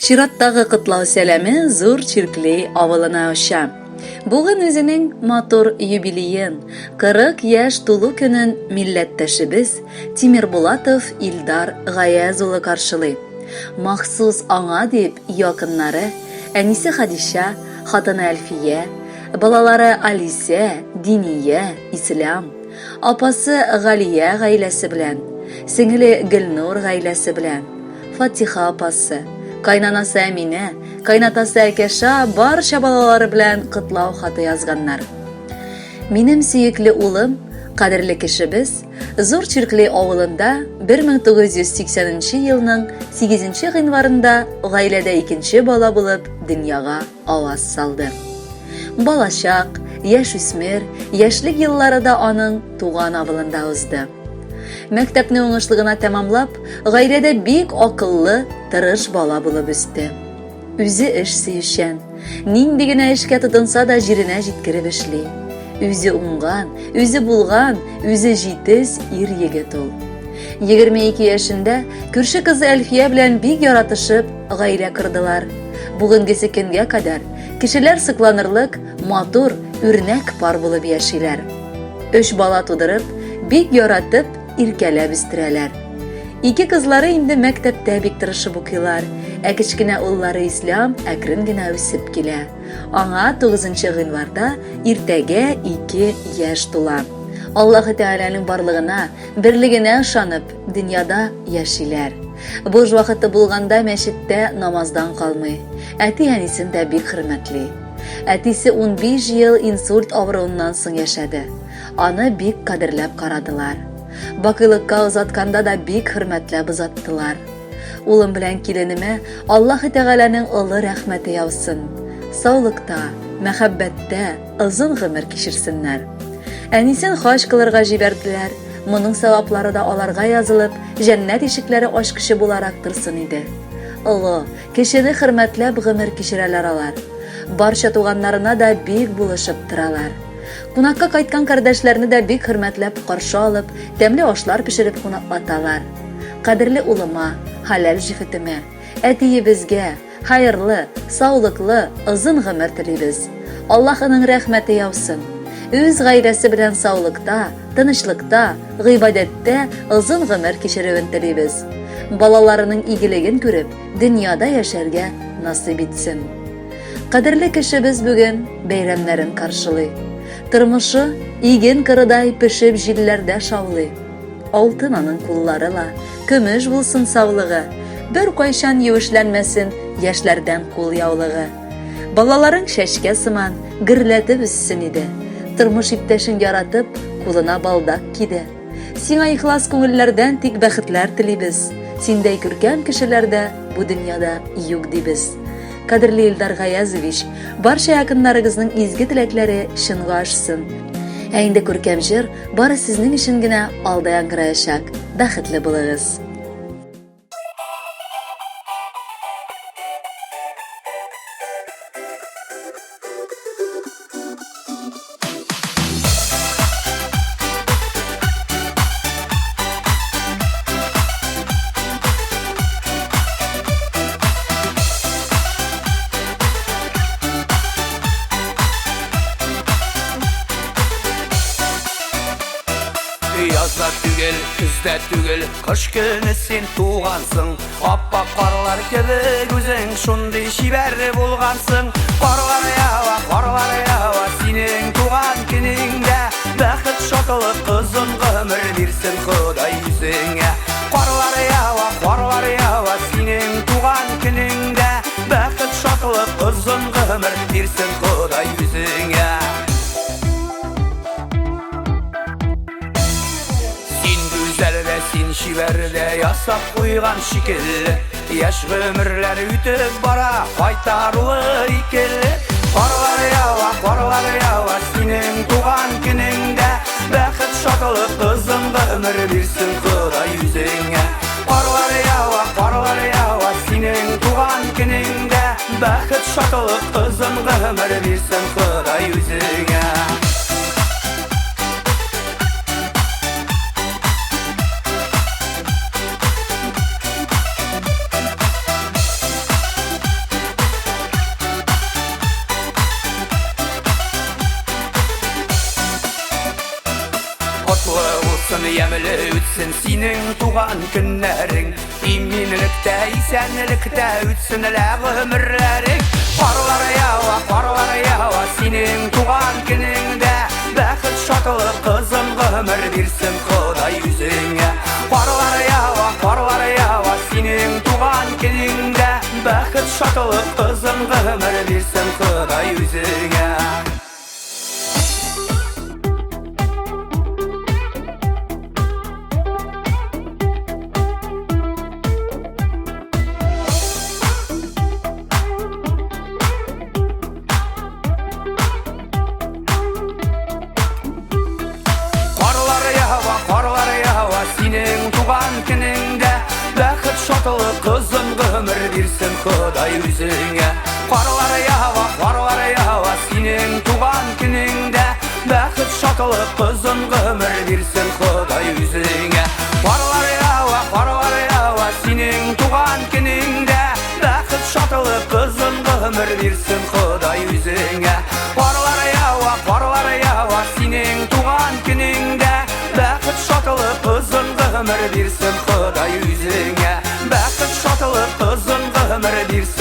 Чираттагы котлау сәламе Зур Чиркли авылына оча. Бүген үзенең матур юбилеен, 40 яшь тулу көнен милләттәшебез Тимербулатов Илдар Гаяз улы каршылый. Махсус аңа дип якыннары, әнисе Хадиша, хатыны Әлфия, балалары Алисә, Диния, Ислам, апасы Галия гаиләсе белән, сеңеле Гөлнур гаиләсе белән, Фатиха апасы, кайнанасы Әминә, кайнатасы Әкәша барча балалары белән котлау хаты язганнар. Минем сөекле улым, кадерле кешебез, Зур Чиркли авылында 1980 елның 8 гыйнварында гаиләдә икенче бала булып дөньяга аваз салды. Балачак, яшүсмер, яшьлек еллары да аның туган авылында узды. Мәктәпне уңышлы гына тәмамлап, гаиләдә бик акыллы, тырыш бала булып үсте. Үзе эш сөючән. Нинди генә эшкә тотынса да җиренә җиткереп эшли. Үзе уңган, үзе булган, үзе җитез ир-егет ул. 22 яшендә күрше кызы Әлфия белән бик яратышып гаилә кордылар. Бүгенгесе көнгә кадәр кешеләр сокланырлык матур, үрнәк пар булып яшиләр. Өч бала тудырып, бик яратып, иркәләп үстерәләр. Ике кызлары инде мәктәптә бик тырышып укыйлар, ә кечкенә уллары Ислам әкрен генә үсеп килә. Аңа 9 гыйнварда иртәгә 2 яшь тула. Аллаһы Тәгаләнең барлыгына, берлегенә ышанып, дөньяда яшиләр. Буш вакыты булганда мәчеттә намаздан калмый. Әти-әнисен дә бик хөрмәтли. Әтисе 15 ел инсульт авыруыннан соң яшәде. Аны бик кадерләп карадылар. Бакыйлыкка озатканда да бик хөрмәтләп озаттылар. Улым белән киленемә Аллаһы Тәгаләнең олы рәхмәте яусын. Саулыкта, мәхәббәттә озын гомер кичерсеннәр. Әнисен хаҗ кылырга җибәрделәр. Моның саваплары да аларга язылып, җәннәт ишекләре ачкычы буларак торсын иде. Олы, кечене хөрмәтләп гомер кичерәләр алар. Барча туганнарына да бик булышып торалар. Кунакка кайткан кардәшләрне дә бик хөрмәтләп каршы алып, тәмле ашлар пешереп кунаклаталар. Кадерле улыма, хәләл җефетемә, әтиебезгә, хәерле, саулыклы, озын гомер телибез. Аллаһының рәхмәте яусын. Үз гаиләсе белән саулыкта, тынычлыкта, гыйбадәттә озын гомер кичерүен телибез. Балаларының игелеген күреп, дөньяда яшәргә насыйп итсен. Кадерле кешебез бүген бәйрәмнәрен каршылый. Тормышы иген кырыдай пешеп җилләрдә шаулый. Алтын аның куллары ла, көмеш булсын саулыгы, бер кайчан юешләнмәсен яшьләрдән кул яулыгы. Балаларың чәчкә сыман гөрләтеп үссен иде. Тормыш иптәшен яратып, кулына балдак киде. Сиңа ихлас күңелләрдән тик бәхетләр телибез. Синдәй күркәм кешеләр дә бу дөньяда юк дибез. Кадерле Илдар Гаязович, барча якыннарыгызның изге теләкләре чынга ашсын. Ә инде күркәм җыр бары сезнең өчен генә алда яңгыраячак. Бәхетле булыгыз! Язда түгел, көздә түгел, кыш көне син тугансың. Аппак карлар кебек үзең шундый чибәр булгансың. Карлар ява, карлар ява, синең туган көнеңдә. Бәхет, шатлык, озын гомер бирсен Ходай үзеңә. Карлар ява, карлар ява, синең туган көнеңдә. Бәхет, шатлык, озын гомер бирсен Ходай үзеңә. Син гүзәл дә, син чибәр дә, ясап куйган шикелле. Яшь гомерләр үтеп бара, кайтаруы икеле. Карлар ява, карлар ява, синең туган көнеңдә. Бәхет, шатлык, озын гомер бирсен Ходай үзеңә. Карлар ява, карлар ява, синең туган көнеңдә. Бәхет, шатлык, озын гомер бирсен Ходай үзеңә. Ямьле үтсен синең туган көннәрең. Иминлектә, исәнлектә үтсен лә гомерләрең. Карлар ява, карлар ява синең туган көнеңдә. Бәхет, шатлык, озын гомер бирсен Ходай үзеңә. Карлар ява, карлар ява синең туган көнеңдә. Бәхет, шатлык, озын гомер бирсен Ходай үзеңә. Карлар ява, карлар ява синең туган көнеңдә. Бәхет, шатлык, озын гомер бирсен Ходай үзеңә. Карлар ява, карлар ява синең туган көнеңдә. Бәхет, шатлык, озын гомер бирсен Ходай үзеңә. Карлар ява, карлар ява синең туган көнеңдә. Бәхет, шатлык, озын гомер бирсен Ходай үзеңә. Карлар ява, карлар ява синең туган көнеңдә. Бәхет, шатлык, озын гомер бирсен Ходай үзеңә. Бәхет, шатлык, озын гомер бирсен.